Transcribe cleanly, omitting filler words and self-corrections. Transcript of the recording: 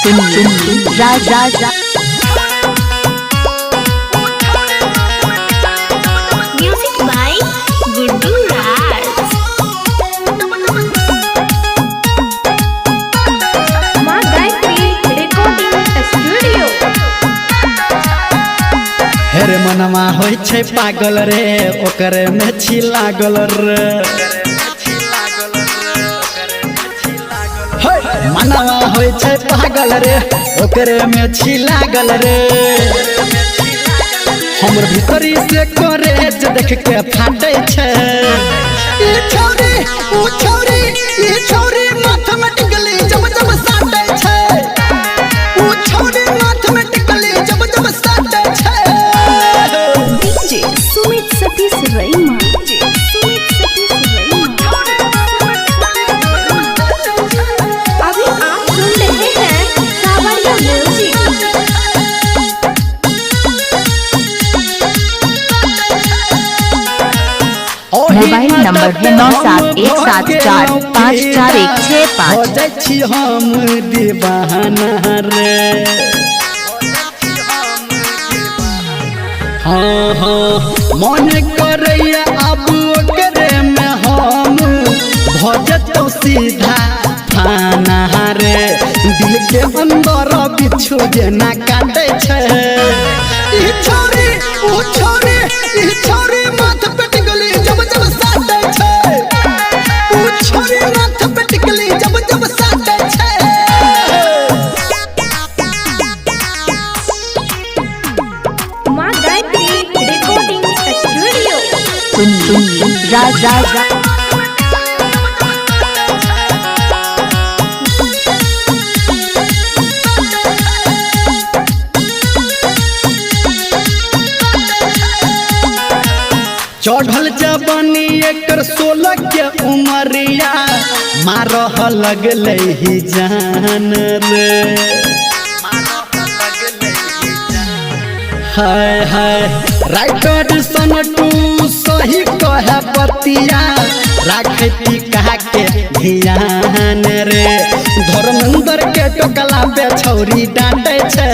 Sunil Raj Raj. Music by Guddu Raj. माँ Gayatri recording studio. हेरे मनमा होइ छै पागल रे, ओकरे में छी लागल रे। हे, मनवा होइ छै पागल रे, ओकरे में छी लागल रे। हमर भीतरी से करे जे देख के फाटे छै। ई छौरी ऊ छौरी, ई छौरी माथ में टिकली जब जब साटे छै। ऊ छौरी माथ में टिकली जब जब साटे छै। डीजे सुमित सतीश रैमा। डीजे सुमित सतीश रैमा। अभी आप सुन रहे हैं सावरिया म्यूजिक। मोबाइल नंबर है 9717454165। हो जाइ छी हम दीवाना रे। हाँ हाँ, मन करैया अब ओकरे में हम भजतौ सीधा थाना रे। दिल के अंदर बिच्छू जेना काटै छै। ई छौरी ऊ छौरी, ई छौरी माथ पे टिकली जब जब साटै छै। ऊ छौरी माथ पे टिकली जब जब साटै छै। माँ गायत्री रिकॉर्डिंग स्टूडियो। सुनील राज राज। चढ़ल जवानी एकर 16 के उमरिया, मारह लगलै ही जान रे। हाय हाय, राइटर सन टू सही कहे बतिया, राखती कहा के ध्यान रे। धर्मेंद्र के टोकला पे छौरी डांटे छै।